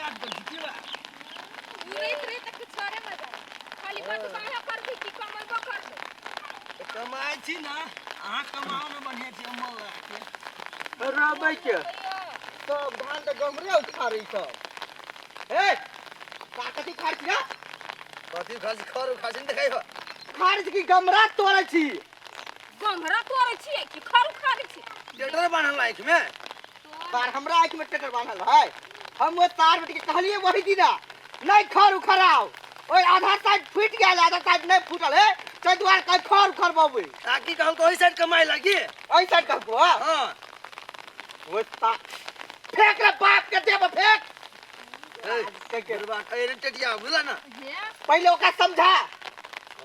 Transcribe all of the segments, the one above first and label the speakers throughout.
Speaker 1: याद कर छी की बा?
Speaker 2: उड़ैत रही तऽ किछु करे मजा खाली बट बाहे करबी की कमैबो करबै।
Speaker 1: तऽ कमाइ छी ने, अहाँ कमाउ ने, बढ़िआँ छै अमल लगा के।
Speaker 3: रबै के सब धान तऽ गमरे उखाड़ै सब। हे का कथी खाइ छी रे?
Speaker 1: कथी खाइ छी? खर उखाड़ै छी ने, देखै हो।
Speaker 3: खाइ छी कि गमरा तोड़ै छी?
Speaker 2: गमरा तोड़ै छियै कि खर उखाड़ै छियै?
Speaker 1: टेटर बान्हल आँखि में।
Speaker 3: तार हमरा आँखि में टेटर बान्हल है? हम ओ तार बेटी के कहलिए वही दिना नहीं खर उखड़ाओ, ओहि आधा साइड फूटि गेल, आधा साइड नहीं फूटल है, ताहि दुआरे कह खर उखड़बेबै।
Speaker 1: काकी कहलको ओहि साइड कमाइ लागी।
Speaker 3: एहि साइड कहलको? हाँ।
Speaker 1: हाँ।
Speaker 3: ओ ता फेंक रे, बाप के देब फेंक।
Speaker 1: ए, बुढ़बा, ए रे टेटिया, बुझला ना?
Speaker 2: हे।
Speaker 3: पहिले ओकरा समझा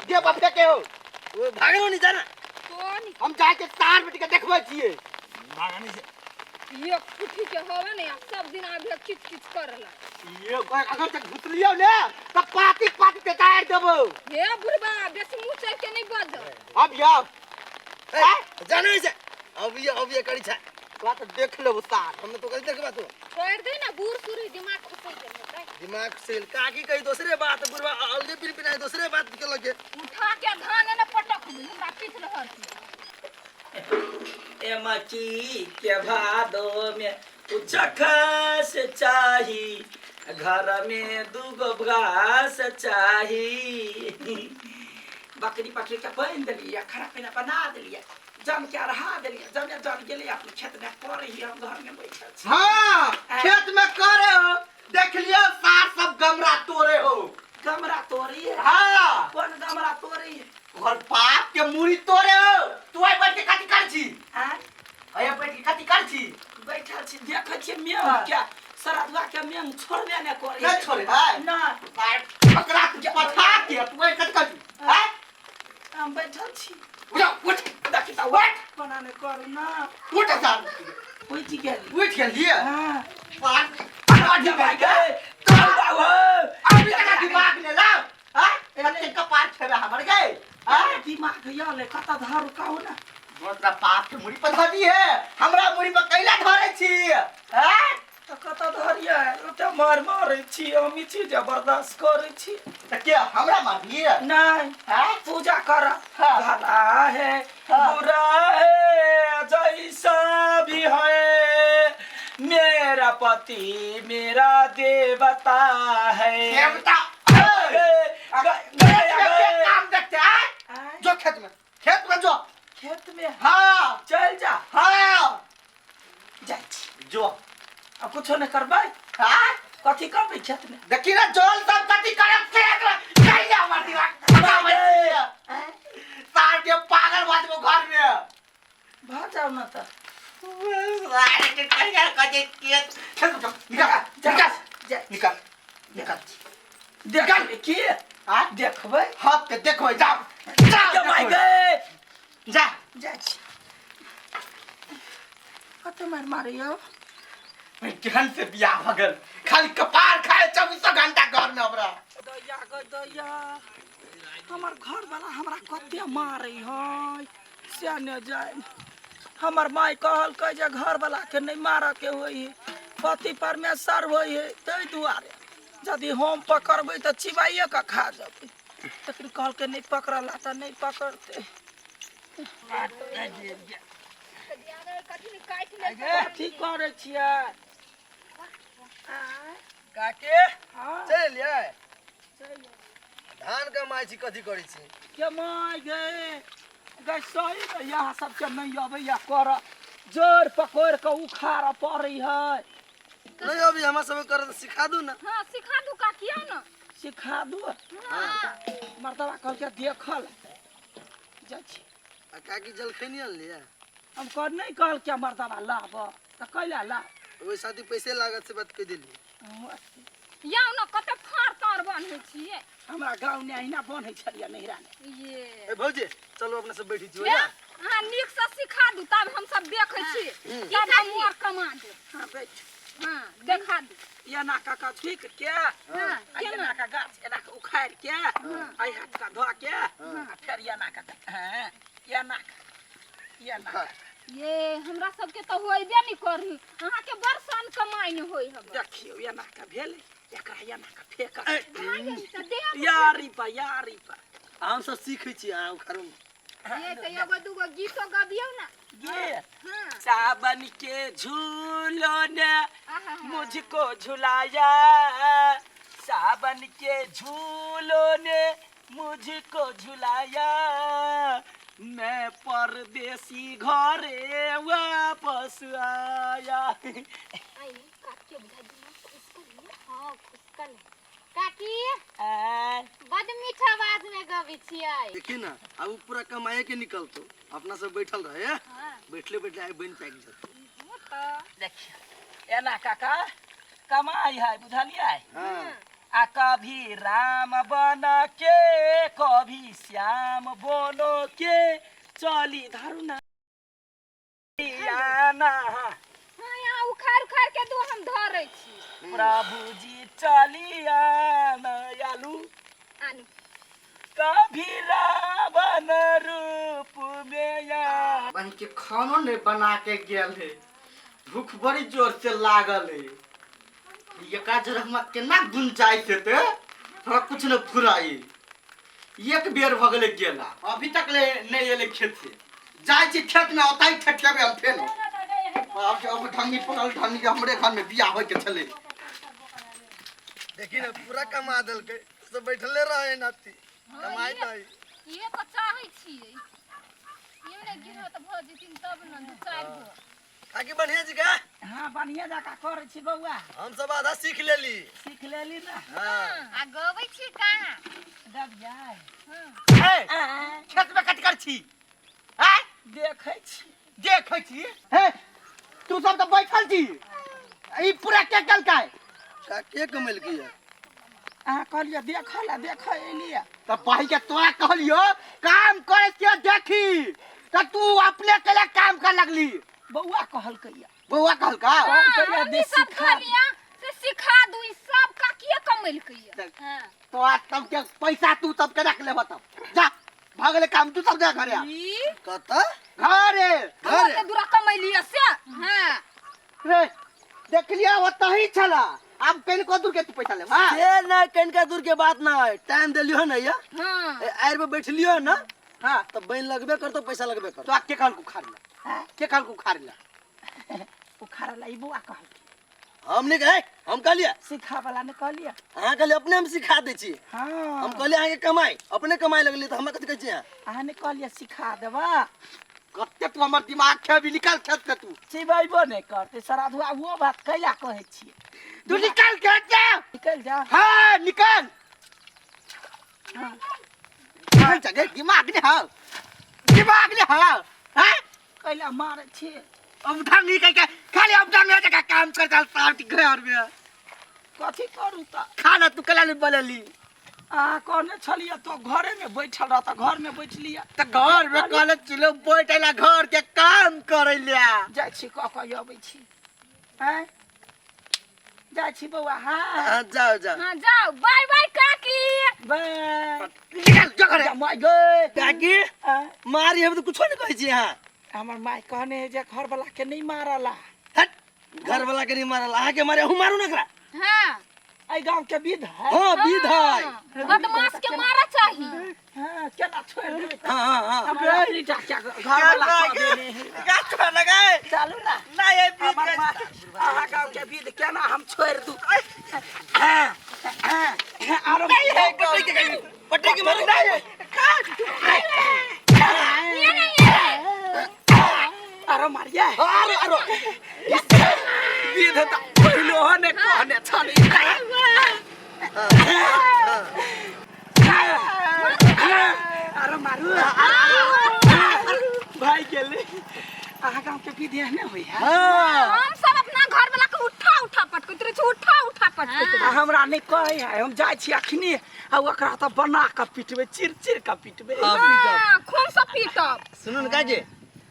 Speaker 3: देब फेंके हो।
Speaker 1: ओ भागलो नहीं जाना।
Speaker 2: तो नि।
Speaker 3: हम जाके तार बेटी के देखबै छियै।
Speaker 1: भागनी से।
Speaker 2: एक पुठी के होवे ने, सब दिन आबे किच किच करला।
Speaker 3: ये अगर तक घुसलियौ ने तऽ पाती पाती के तार देबौ।
Speaker 2: हे बुढ़बा, बेसी मुँह चढ़ के नहीं बज।
Speaker 3: अब जाओ।
Speaker 1: ए, जानो से। अब ये, अब ये करी छै।
Speaker 3: तोरा तऽ देख लेबौ सार।
Speaker 1: हम तो कथी देखबा तू?
Speaker 2: छोड़ दे ना, बूढ़ सूढ़ दिमाग खुसै गेल होतै।
Speaker 1: दिमाग से काकी कही दोसरे बात, बुढ़बा अलगे पिन पिनाई दोसरे बात के लगे।
Speaker 2: उठा के धान ने पटक दे हमरा पीठ रहल छी।
Speaker 4: ए मची के भादो में उचखस चाही, घर में दूगो घास चाही। बकरी पकड़ी के बांधि देलियै, खाना पीना बना देलियै, जम के अरहा देलियै, जमे जम गेलियै अपन खेत में करे ही, हम घर में बैठल छी।
Speaker 3: हाँ, खेत में करे हो, देख लियो सार सब गमरा तोड़े हो।
Speaker 4: गमरा तोड़ी?
Speaker 3: हाँ।
Speaker 4: कोन गमरा तोड़ी?
Speaker 3: तोहर बाप के मूड़ी तोड़े हो। तू आई बैठ के कथी कर छी?
Speaker 4: आँय?
Speaker 3: आई बैठ के कथी कर छी?
Speaker 4: बैठल छी, देखै छियै मेघ
Speaker 3: हाँ।
Speaker 4: के, सरदुआ के मेघ छोड़बे नहि करै।
Speaker 3: नहि छोड़े है?
Speaker 4: नहि।
Speaker 3: सार पकड़ा के पठा के तू आई कथी कर छी? आँय?
Speaker 4: हम बैठल छी।
Speaker 3: उठ उठ।
Speaker 4: देखी तऽ
Speaker 3: उठ।
Speaker 4: कोना नहि करू ना।
Speaker 3: उठ सार।
Speaker 4: उठि गेली।
Speaker 3: उठ गेलियै?
Speaker 4: हाँ।
Speaker 3: सार
Speaker 4: अरे गे, चल जाओ।
Speaker 3: अभी तक दिमाग ने लाओ। हाँ? कते कपार छेबे हमर गे? हाँ?
Speaker 4: दिमाग यले कत धरू कहू ना।
Speaker 3: तोरा बाप के मुड़ी पर धरी है, हमरा मुड़ी पर कैला धरे छी? हाँ?
Speaker 4: तऽ कत धरियै? ओते मार मारै छी हम, ई चीज बर्दाश्त करै छी।
Speaker 3: तऽ के हमरा मारलियै?
Speaker 4: नहि।
Speaker 3: हाँ?
Speaker 4: पूजा कर।
Speaker 3: हाँ।
Speaker 4: भला है,
Speaker 3: हाँ।
Speaker 4: बुरा है, जैसा भी है, मेरा पति मेरा देवता है।
Speaker 3: देवता।
Speaker 4: ए, गया, गया।
Speaker 3: काम देखते हैं?
Speaker 4: आँय?
Speaker 3: जो खेत में, खेत में जो।
Speaker 4: खेत में?
Speaker 3: हाँ।
Speaker 4: चल जा।
Speaker 3: हाँ।
Speaker 4: जाइ छी।
Speaker 3: जो।
Speaker 4: आ कुछो नहि करबै?
Speaker 3: हाँ?
Speaker 4: कथी करबै खेत में?
Speaker 3: देखी ना जल सब कथी करब खेत में, कहिया हमर दिमाग खराब है। सार के पागल बात को घर में।
Speaker 4: भऽ जाउ ने तऽ।
Speaker 3: सारे के कहिया कथी खेत, खेत में जो, निकल निकल।
Speaker 4: जा।
Speaker 3: निकल निकल।
Speaker 4: देखबै की?
Speaker 3: हाँ?
Speaker 4: देखबै।
Speaker 3: हाथ के देखबै, जाओ जाओ।
Speaker 4: के माय
Speaker 3: देखबै।
Speaker 4: गे।
Speaker 3: जा।
Speaker 4: जाइ छी। कते मार मारैया।
Speaker 3: केहन से बियाह भऽ गेल, खाली कपार खाए चौबीसों घंटा घर में हमरा।
Speaker 4: दैया गै दैया, हमर घरवाला हमरा कते मारै है से ने जाय। हमर माय कहलकै जे घरवाला के नहि मारऽ के होइ है, पति परमेश्वर होइ है, ताहि दुआरे यदि हम पकड़बै तऽ चिबाइए कऽ खा जेबै। तखन कहलकै नहि पकड़ला तऽ नहि पकड़तै।
Speaker 2: कथी ने काटि ले।
Speaker 4: कथी करै छियै?
Speaker 1: काके।
Speaker 4: हँ।
Speaker 1: चलि एलियै? धान कमाइ छी, कथी करै छी?
Speaker 4: के my गे गै, सही में यहाँ सबके नहीं अबैया करऽ, जड़ पकड़ि कऽ उखाड़ऽ पड़ै है।
Speaker 1: नहीं अभी हमरा सबके करऽ तऽ सिखा दू ना।
Speaker 2: हाँ, सिखा दू काकी, आउ ना।
Speaker 4: सिखा दू।
Speaker 2: हाँ।
Speaker 4: मर्दबा कहलकै देखल जाइ छी।
Speaker 1: आ काकी जलखै नहि अनलियै?
Speaker 4: हम कह नहि कहलकै मर्दबा लाब तऽ कैला ला।
Speaker 1: ओहि साथी पैसे लागत से बात कहि देलियै।
Speaker 2: याउ ना, कते फाड़ तार बान्है छियै।
Speaker 4: हमरा गाँव ने अहिना बन्है छलियै नैहरा ने।
Speaker 2: ये।
Speaker 1: ए भौजी, चलू अपना सब बैठी छी।
Speaker 2: हे, अहाँ नीक से सिखा दू, तब हम सब देखै छी, तब हम आर कमा देब।
Speaker 4: हाँ, बैठ।
Speaker 2: हाँ, देखा दू।
Speaker 4: एना कऽ कऽ छुकि के
Speaker 2: हाँ।
Speaker 4: आ एना कऽ गाछ एना कऽ उखाड़ि के, एहि हाथ कऽ धऽ के, आ फेर एना कऽ कऽ, हाँ, एना कऽ, एना कऽ।
Speaker 2: ये हमरा सबके तऽ होइबे नहि करही, अहाँके बड़ सन कमाइ नहि होइ हब।
Speaker 4: देखियौ एना के भेलै, एकरा एना के फेक।
Speaker 2: तऽ देह
Speaker 4: यारी पा यारी पा।
Speaker 1: हम सब सीखै छी अहाँ उखाड़ू।
Speaker 2: ये तऽ एगो दूगो गीतो गबियौ ने।
Speaker 4: ये
Speaker 2: हाँ।
Speaker 4: सावन के झूलो ने
Speaker 2: आहा।
Speaker 4: मुझको झुलाया, सावन के झूलो ने मुझको झुलाया, मैं परदेसी घरे वापस आया।
Speaker 2: आई काकी बुझा दिमाग खुशकल है। हाँ खुशकल है काकी।
Speaker 4: आ,
Speaker 2: बड मीठा आवाज में गबै छियै।
Speaker 1: देखी ना, अब उ पूरा कमाए के निकलतो, अपना सब बैठल रहे।
Speaker 2: हाँ।
Speaker 1: बैठले बैठले आइ बनि पाकि जेतौ।
Speaker 2: वो तऽ
Speaker 4: देखियौ एना काका कमाई है, बुझलियै?
Speaker 1: हाँ।
Speaker 4: आ कभी राम बन के कभी श्याम बनो के चली धरू ना आना।
Speaker 2: हाँ, यहाँ उखाड़ उखाड़ के दो, हम धरै छी।
Speaker 4: प्रभु जी चली आना आलू।
Speaker 2: आनू।
Speaker 4: कभी रावण रूप में आ।
Speaker 3: बहिन के खानो नहीं बना के गेल है, भूख बड़ी जोर से लागल है। एकरा जरा हमरा केना गुंजाइश हेतै, थोड़ा कुछ न फुराई। एक बेर भऽ गेलै गेला, अभी तक ले नहीं एलै खेत से। जाइ छी खेत में, ओतहि ठठियाबै हम फेर। आब अब ढंगी पकड़ ढंगी के हमरे घर में बियाह होय के छलै।
Speaker 1: देखी ना, पूरा कमा देलकै, सब बैठले रहे नाती कमाई दही।
Speaker 2: ये तऽ चाहै छियै, ये ने गिरह तऽ भऽ जेथिन तब ने दू चारि गो।
Speaker 1: काकी बढ़िया जी का?
Speaker 4: हाँ, बढ़िया जकाँ करै छी बौआ।
Speaker 1: हम सब आधा सीख लेली।
Speaker 4: सीख लेली ना?
Speaker 1: हाँ।
Speaker 2: आ गबै छी कहाँ?
Speaker 4: गबियै।
Speaker 3: हे, खेत में कट कर छी? आँय?
Speaker 4: देखै छी।
Speaker 3: देखै छी? हे, तू सब तऽ बैठल छी, ई पूरा के केलकै?
Speaker 1: का के कमेलकै है?
Speaker 4: अहाँ कहलियै देखऽ लए, देखऽ एलियै।
Speaker 3: तऽ बहिन के तोरा कहलियो काम करे के देखी, तऽ तू अपने के लिए काम कर लगली।
Speaker 4: बौआ कहलकै।
Speaker 3: बौआ कहलका?
Speaker 4: कहलकै
Speaker 2: हमही
Speaker 4: दे
Speaker 2: सब
Speaker 4: सिखा।
Speaker 2: कहलियै से सिखा दू, ई सब काकिए कमेलकै। हाँ।
Speaker 3: तोरा सब के पैसा तू सब के रख लेबह, तब जा, भऽ गेलै काम, तू सब जा घरे आ।
Speaker 2: ई
Speaker 1: कतऽ?
Speaker 3: घरे।
Speaker 2: हम ओते दूरा कमेलियै से। हाँ।
Speaker 3: रे देखलियै ओतही छला, आब कनिको दूर के तू पैसा लेब? हाँ।
Speaker 1: से नहीं, कनिका दूर के बात ना है, टाइम देलियो ना या।
Speaker 2: हाँ।
Speaker 1: आयर पे बैठलियो ना।
Speaker 3: हाँ।
Speaker 1: तब बनि लगबे करतो, पैसा लगबे करतो।
Speaker 3: तोरा के कहलकौ उखाड़ ला? के कहलकौ उखाड़ ला?
Speaker 4: उखाड़ऽ लए ई बौआ कहलकै।
Speaker 1: हम नहीं कहे, हम कहलिए
Speaker 4: सिखा वाला ने कहलिए।
Speaker 1: अहाँ कहलिए अपने हम सिखा दै छी।
Speaker 4: हाँ।
Speaker 1: हम कहलिए अहाँके कमाई, अपने कमाई लगलिए, तऽ हमरा कथी कहै छी अहाँ?
Speaker 4: अहाँ ने कहलिए सिखा देबा।
Speaker 3: कते तू हमर दिमाग खेबी, निकल खेत से तू।
Speaker 4: चिबैबो नहि करतै सराधुआ, ओ बात कैला कहै छियै?
Speaker 3: तू निकल खेत से।
Speaker 4: निकलि जा।
Speaker 3: हाँ निकल।
Speaker 4: हाँ।
Speaker 3: निकल जा गे, दिमाग नहीं हो, दिमाग नहीं हो। हाँ?
Speaker 4: कैला मारै छियै?
Speaker 3: अब ढंग ही के खाली अब ढंग जगह काम कर चल साठ घर में।
Speaker 4: कथी करू तऽ?
Speaker 3: खाना तू कला नहीं बनेली।
Speaker 4: अहाँ कहने छलियै तो घरे में बैठल रह, तऽ घर में बैठलियै।
Speaker 3: तऽ घर में कहले चलो बैठे ला, घर के काम करे ला।
Speaker 4: जाइ छी, कऽ कऽ अबै छी। आँय, जाइ छी बौआ। हाँ।
Speaker 1: हाँ, जाओ जाओ।
Speaker 2: हाँ जाओ, बाय बाय काकी।
Speaker 4: बाय।
Speaker 3: निकल जो घरे।
Speaker 4: जा माय गे।
Speaker 1: काकी।
Speaker 4: आँय?
Speaker 1: मारी हम तऽ कुछो नहीं कहै छी अहाँ।
Speaker 4: हमर माय कहने है जे घर वाला के नहीं मारला।
Speaker 1: हट, घर वाला के नहीं मारल, अहाँ के मारे, अहूँ मारू ना एकरा।
Speaker 2: हाँ।
Speaker 4: एहि गाँव के विध है।
Speaker 1: हाँ, विध है।
Speaker 2: बदमाश के मारा चाही।
Speaker 4: हाँ, केना छोड़ि देबै?
Speaker 1: हाँ हाँ हाँ।
Speaker 4: हमरा अपनी टा क्या घर वाला कह देने है। चलू ना। हमर माय, अहाँ गाँव के विध केना हम छोड़ि दू? आरो
Speaker 1: पटरी के मारू।
Speaker 2: ये नहीं है।
Speaker 4: आरो मारिया।
Speaker 1: आरो आरो।
Speaker 4: विध तऽ पहिलो ने कहने छली। आरो मारू भाई गेलै। अहाँ गाँव के विध एहने होइ है?
Speaker 1: हाँ।
Speaker 2: हम सब अपना घर वाला के उठा उठा पटकैत रहै छी, उठा उठा पटकैत
Speaker 4: आ
Speaker 2: रहै।
Speaker 4: हमरा नहि कहै है, हम जाइ छी अखनी आ ओकरा तऽ बना कऽ पिटबै, चिर चिर कऽ पिटबै।
Speaker 1: हाँ, पीटब।
Speaker 2: हाँ, खून से पीटब।
Speaker 1: सुनू ने काकी,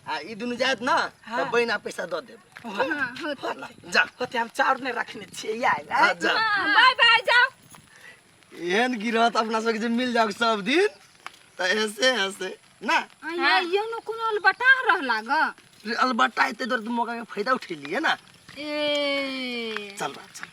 Speaker 1: आ ई दुनू जायत ना
Speaker 4: हाँ।
Speaker 1: तऽ बहिन आ पैसा दऽ देब।
Speaker 2: हाँ, होतै।
Speaker 1: जा।
Speaker 4: होते, हम चाउर नहि रखने छियै आयल।
Speaker 1: हाँ, जा।
Speaker 2: हाँ, बाय बाय, जाओ।
Speaker 1: एहन गिरहत अपना सबके जे मिल जाओ सब दिन तऽ ऐसे ऐसे ना।
Speaker 2: आया, ये नो कोनो बटा रहला ग।
Speaker 1: रे अलबट्टा एते दर तू मौका के फायदा उठेली है ना।
Speaker 2: ए
Speaker 1: चल बा चल।